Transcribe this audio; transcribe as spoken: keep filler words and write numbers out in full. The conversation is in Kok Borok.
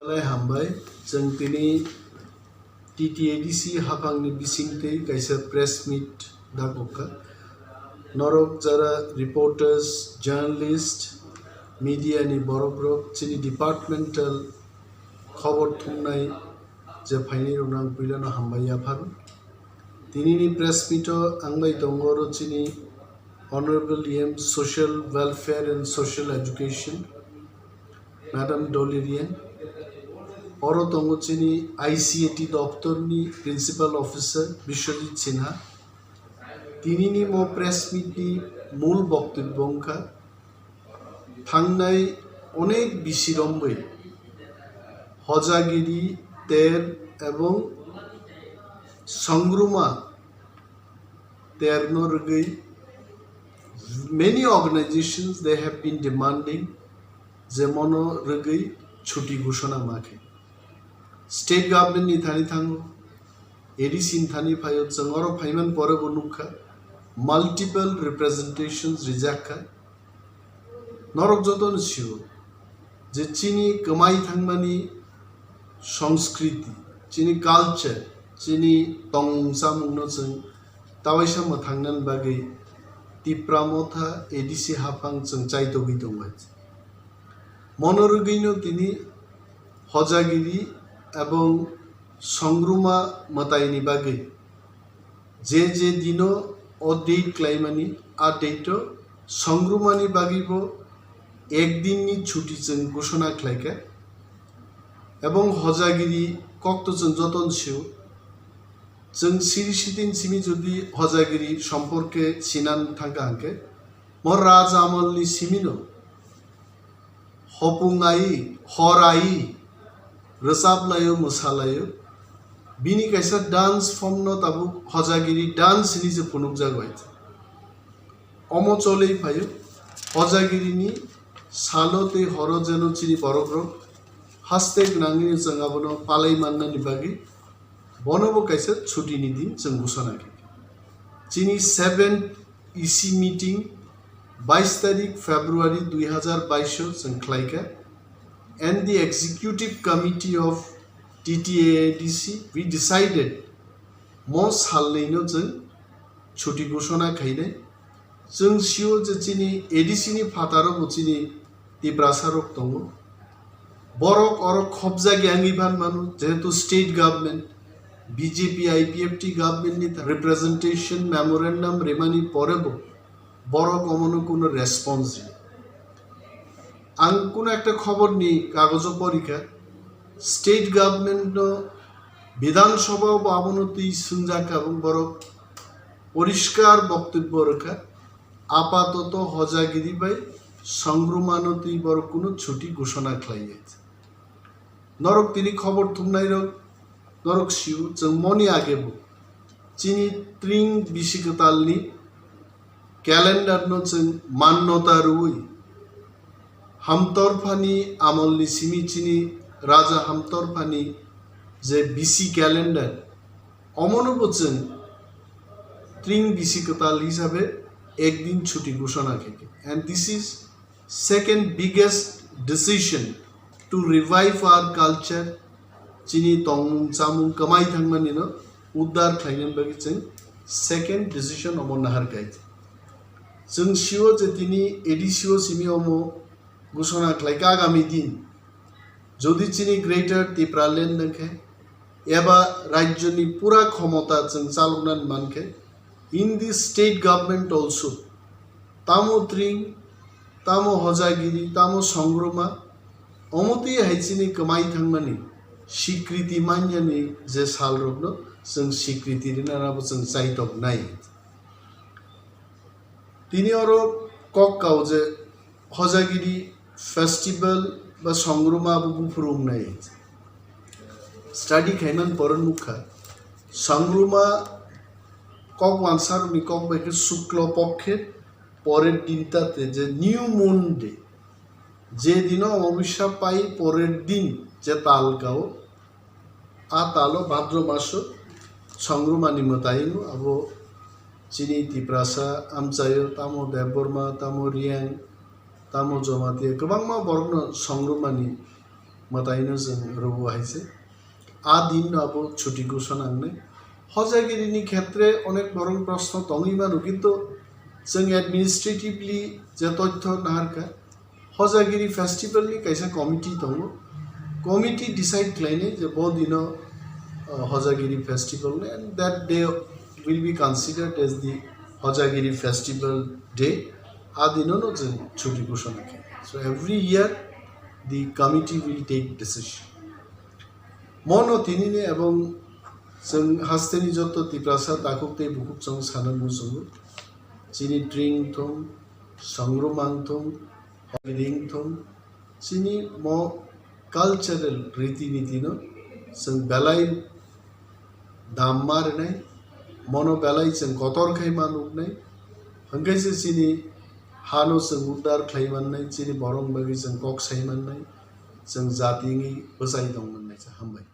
Belai hambai, chwng tini T T A D C haphangni bisingtwi kaisa press meet dakhokha. Norok jara reporters, journalist, media ni borokrok chini departmental khobor thumnai je phainai rokno ang puilano hambai yapharo. Tinini press meet o ang bai tongo oro chini Honorable E M Social Welfare and Social Education, Madam Dolly Riang. Oro tongo chini I C A T doptorni Principal Officer Biswajit Sinha. Tinini mo press meet ni mul boktobbo wngkha, thangnai onek bisi romwi hojagiri ter ebong songruma terno rwgwi many organizations they have been demanding je mono rwgwi chuti ghoshona ma khe. State government ni thani thango, A D C ni thani phaio, chwng oro phaiman pore bo nukha, multiple representations rijakha. Norok jotono sio je chini kwmai thangmani songskriti, chini culture, chini tongmung chamungno chwng tawaisa mwthangnani bagwi Tipra Motha A D C haphang chwng chaitogwi tongo. Mono rwgwino tini hojagiri ebong songruma mwtaini bagwi je je dino o date klaimani, a date o songrumani bagwibo ek dinni chuti chwng ghoshona khlaikha. Ebong hojagiri kokto chwng jotono sio, chwng siri sitin simi jodi hojagiri somporke sinan thangkha hwnkhe, mo raja amolni simino hopung ai, hor ai, rwchap laio, mwsa laio. Bini kaisa dance form no tabuk hojagiri dance hinwi se phunukjak bai. Omo cholwi phaio, hojagiri ni salo tei horo jeno chini borok rok haste gwnangwi chwng abono palai mannani bagwi bono bo kaisa chuti ni din chwng ghoshona khe. Chini seven E C meeting bais tarik February dui hazar bais o chwng khlaikha, and the executive committee of T T A D C, we decided mo salnwi no chwng chuti ghoshona khainai. Chwng sio je chini A D C ni phataro bo chini Tiprasa rok tongo. Borok oro khopjak yangwi phan mano, jehetu state government, B J P I P F T government ni representation memorandum rimani pore bo borok omono kuno response riya. Ang kuno ekta khobor ni kagojo porikha, state government no Bidhan Sabha o bo abono twi swngjak kha, borok poriskar boktobbo rwkha, apatoto hojagiri bai songrumano twi borok kuno chuti ghoshona khlaiya. Norok tini khobor thumnairok norok sio, chwng moni age bo chini tring bisi kwtalni calendar no chwng mannota rwui, Hamtorphani amolni simi chini Raja Hamtorphani je bisi calendar, omono bo chwng tring bisi kwtal hisabe ek din chuti ghoshona khaikha. And this is second biggest decision to revive our culture, chini tongmung chamung kwmai thangmani no uddar khlainani bagwi chwng second decision omo nahar khaikha. Chwng sio je tini A D C o simi omo ghoshona khlaikha agami din, jodi chini Greater Tipraland wngkhe eba rajyoni pura khomota chwng chaloknani mankhe, in the state government also, tamo tring, tamo hojagiri, tamo songroma, omotwi hai chini kwmai thangmani sikriti manyani je salrokno chwng sikriti rinanabo chwng chaitoknai. Tini oro kok kao je hojagiri festival ba songruma abo buphuru wngnai. Study khaimani pore nukha, songruma kok wansarokni kok bai khe shukla pokkhe porer din tate je new moon day, je dino omobisya pai porer din je tal kao, a talo Bhadro maso songrumani mwtai wngo, abo chini Tiprasa amchaio, tamo Debbarma, tamo Reang, tamo Jamatia, kwbangma borokno songrumani mwtaino chwng rwgo hai se. A din no abo chuti ghoshona wngnai. Hojagirini khetre onek borok proshno tongwi mano, kintu chwng administratively je tothyo naharkha, Hojagiri festival ni kaisa committee tongo. Committee decide khlainai je bo dino, uh, Hojagiri festival ni, and that day will be considered as the Hojagiri festival day. A dino no chwng chuti ghoshona khe. So every year the committee will take decision. Mono tinini ebong chwng hasteni jotto Tiprasa takhuk tei bukhuk chwng sana muchungo. Chini tring thung, songrumang thung, ring thung, chini mo cultural riti niti no chwng belai dam ma rwnai, mono belai chwng kotor khai ma nuknai, hwnkhe se chini hano chwng uddar khlai mannai, chini borok bagwi chwng kok sai mannai, chwng jati wngwi bwchai tong mannai se. Hambai.